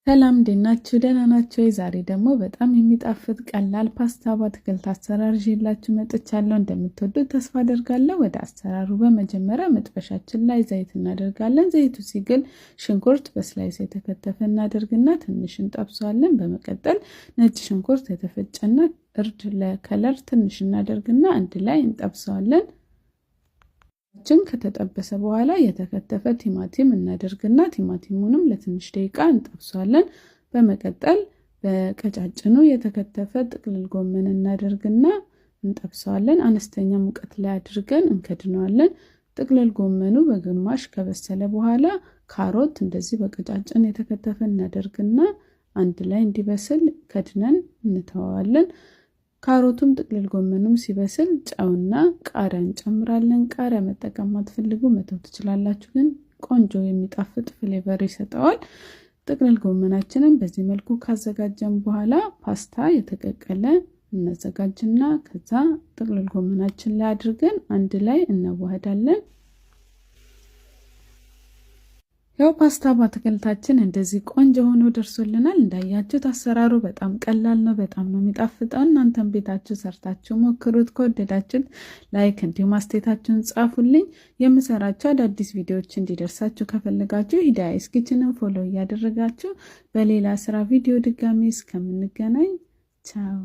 ሰላም እንዴት ናችሁ? ደህና ናችሁ? ዛሬ ደግሞ በጣም የሚጣፍጥ ቀላል ፓስታ በአትክልት አሰራር ይዤላችሁ መጥቻለሁ። እንደምትወዱት ተስፋ አደርጋለሁ። ወደ አሰራሩ በመጀመሪያ መጥበሻችን ላይ ዘይት እናደርጋለን። ዘይቱ ሲግል ሽንኩርት በ slice የተከተፈ እናደርግና ትንሽ እንጠብሰዋለን። በመቀጠል ነጭ ሽንኩርት የተፈጨና እርድ ለ color ትንሽ እናደርግና አንድ ላይ እንጠብሰዋለን። ችን ከተጠበሰ በኋላ የተከተፈ ቲማቲም እናደርግና ቲማቲሙንም ለትንሽ ደቂቃ እንጠብሰዋለን። በመቀጠል በቀጫጭኑ የተከተፈ ጥቅልል ጎመን እናደርግና እንጠብሰዋለን። አነስተኛ ሙቀት ላይ አድርገን እንከድነዋለን። ጥቅልል ጎመኑ በግማሽ ከበሰለ በኋላ ካሮት እንደዚህ በቀጫጭን የተከተፈ እናደርግና አንድ ላይ እንዲበስል ከድነን እንተዋዋለን። ካሮቱም ጥቅልል ጎመኑም ሲበስል ጨውና ቃሪያ እንጨምራለን። ቃሪያ መጠቀም ማትፈልጉ መተው ትችላላችሁ፣ ግን ቆንጆ የሚጣፍጥ flavor ይሰጠዋል። ጥቅልል ጎመናችንን በዚህ መልኩ ካዘጋጀን በኋላ ፓስታ የተቀቀለ እናዘጋጅና ከዛ ጥቅልል ጎመናችን ላይ አድርገን አንድ ላይ እናዋህዳለን። ያው ፓስታ በአትክልታችን እንደዚህ ቆንጆ ሆኖ ደርሶልናል። እንዳያችሁት አሰራሩ በጣም ቀላል ነው። በጣም ነው የሚጣፍጠው። እናንተም ቤታችሁ ሰርታችሁ ሞክሩት። ከወደዳችሁት like፣ እንዲሁም አስተያየታችሁን ጻፉልኝ። የምሰራቸው አዳዲስ ቪዲዮዎች እንዲደርሳችሁ ከፈለጋችሁ ሂዳያስ Kitchen ን follow እያደረጋችሁ በሌላ ስራ ቪዲዮ ድጋሚ እስከምንገናኝ ቻው።